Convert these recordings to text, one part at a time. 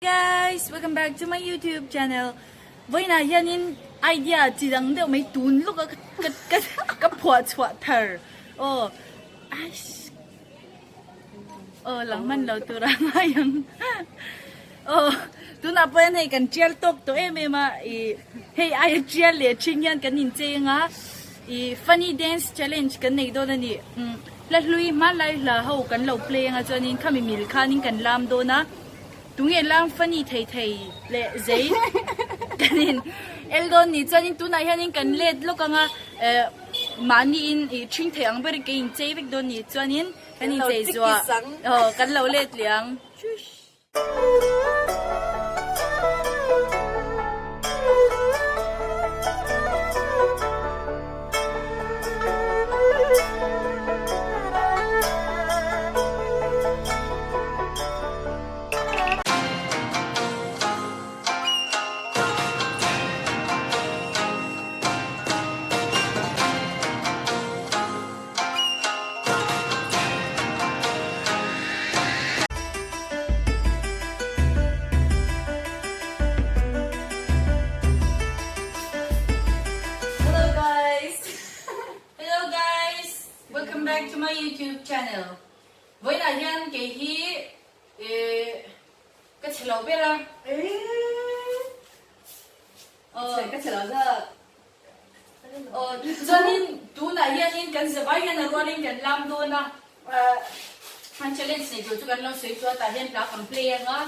Guys, welcome back to my YouTube channel. Vawiinah hianin idea chi dang deuh mai tun lawk a ka ka ka phuah chhuah thar. Aw aish aw lang hman lo tur a ngai ang. Aw tunah pawh hian hei kan tial tawk tawh em em a ih hei aia tial leh ṭhing hian kan incheng a ih funny dance challenge kan nei dawn a ni. Umm hla hlui hmanlai hla ho kan lo play anga chuanin khami mil khanin kan lam dawn a. Tunge lang funny thei thei leh zei kan in el dawn ni chuanin tunah hianin kan let lawk anga eh mahni in ih ṭhing thei ang berin kan inchei vek dawn ni chuanin kan inchei zuah aw kan lo let leh ang. Hello guys Hello guys Welcome back to my YouTube channel Vawiinah hian kei hi Ehh ka chhe lo ber a. Aw ka chhe lo zawk. Aw chuanin tunah hianin kan zavai hian a rualin kan lam dawn a. An challenge nei tur chu kan lo sawi chu a tah hian hla kan play anga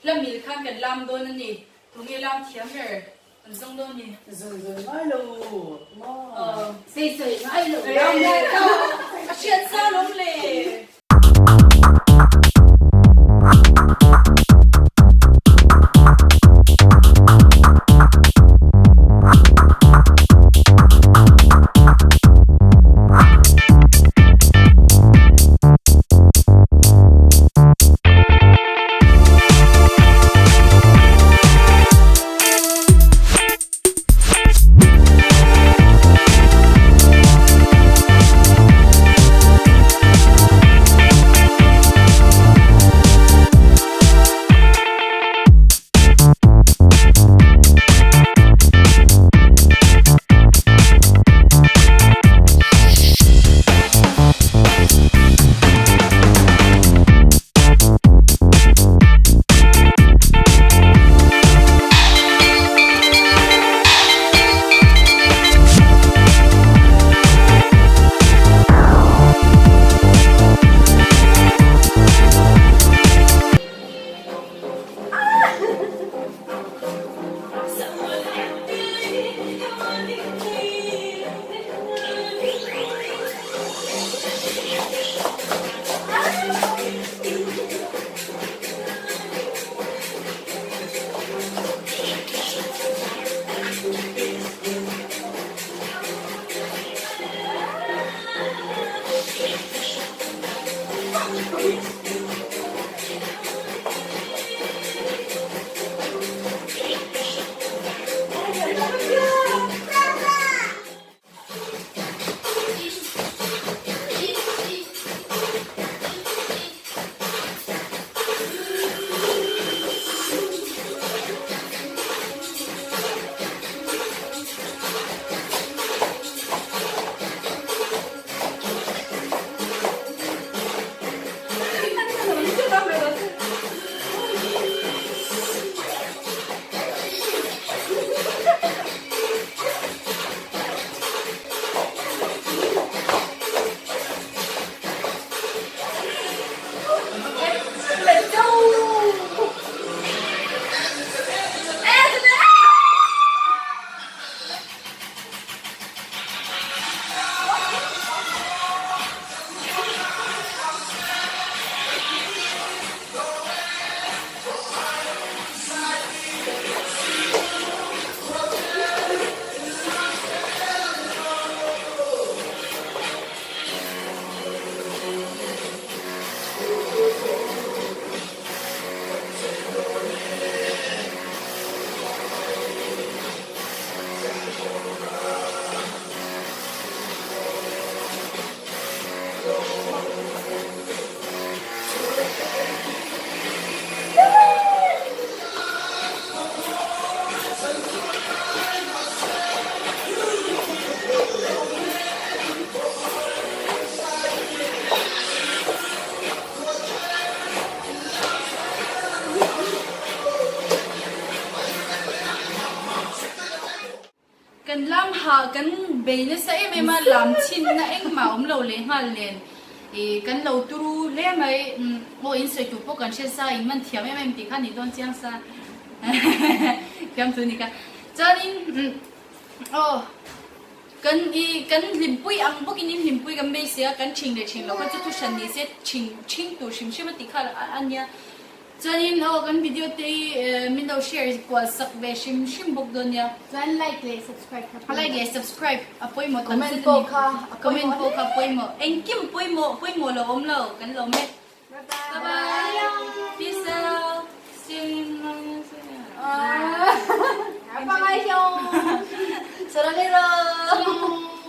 hla mil khan kan lam dawn a ni. Tunge lam thiam ber kan zawng dawn ni. Zawi zawi ngai lo maw. Aw. Sei sawi ngai lo. Lam lai ta. A hriat sa lawm le. hah kan bei nasa em em a, lam chhinna engmah awm lo leh nghal nen ih kan lo turu hle mai. Aw in sawi tur pawh kan hre sa, in man thiam em em tih kha ni dawn chiang sa. Thiam thu ni kha. Chuanin aw kan ih kan hlimpui ang bawkin in hlimpui kan beisei a, kan chhing leh chhing loh kha chu thu hran ni se chhing chhing tur hrim hrim a tih kha a nia. Chuanin aw kan video te hi min lo share kual sak ve hrim hrim bawk dawn nia. Chuan like leh subscribe kha pawimawh. Like leh subscribe a pawimawh tam Comment zet a ni. pawh kha a Comment pawimawh pawh kha a pawimawh. Engkim pawimawh pawimawh lo awm lo kan lawm e. Bye bye. Bye bye. Peace out. See you in my Bye bye. Saralero.